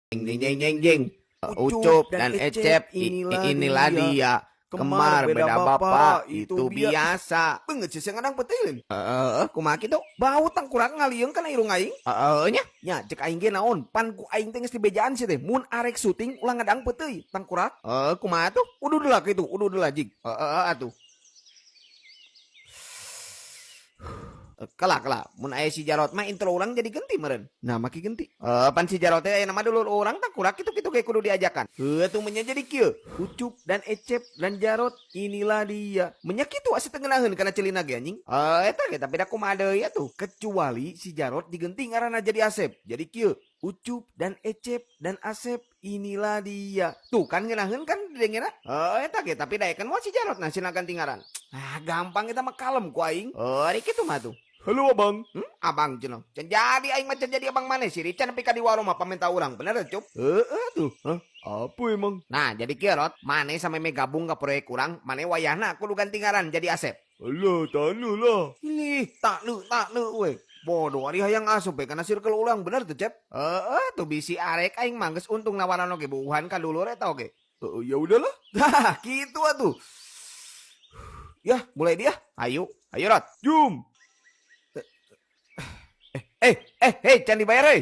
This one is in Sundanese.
Jeng jeng jeng jeng. Ucup dan Ecep, inilah dia. Kembar beda bapak itu biasa. Beungeut sia ngadang peuteuy. Heeh, kumaha kitu? Bau tangkurak ngalieung kana irung aing. Heeh nya. Nya cek aing ge naon, pan ku aing teh geus dibejaan sia teh mun arek syuting ulah ngadang peuteuy tangkurak. Heeh, kumaha tuh? Uduh deula kitu, uduh deula jig. Heeh atuh. Kela kela, mun aya si Jarot mah intro urang jadi genti meureun. Nah, maki genti. Pan si Jarot teh aya nama dulur urang tangkurak kitu-kitu ge kudu diajakan. Heuh tuh menya jadi kieu. Ucup dan Ecep dan Jarot, inilah dia. Menya kitu asa teu ngeunaheun kana celina ge anjing. Eta ge tapi da kumaha deui atuh. Kecuali si Jarot digenti ngaranna jadi Asep. Jadi kieu. Ucup dan Ecep dan Asep, inilah dia. Tuh kan ngeunaheun kan didengena. Heeh, eta ge tapi daekeun moal si Jarot nah sina ganti ngaran. Ah, gampang eta mah kalem ku aing. Oh, ari kitu mah tuh. Halo abang. Abang cenah. Can jadi aing mah can jadi abang maneh si Rican nepi ka di warung mah pamenta urang. Bener Cup? Heeh tuh. Hah? Apa emang? Nah, jadi kieu Rot, maneh sampe me gabung ka proyek urang, maneh wayahna kudu ganti ngaran jadi Asep. Alah, tak lah. Ih, tak lu, tak lu we. Bodoh ari hayang asup we kana circle urang bener tuh, Cep? Heeh, tuh bisi arek aing mah geus untung nawaran oge buuhan ka dulur eta oge. Ya udahlah. Hah, kitu atuh. Ya, mulai dia. Ayo, ayo Rot. Jum. Hei, can dibayar euy.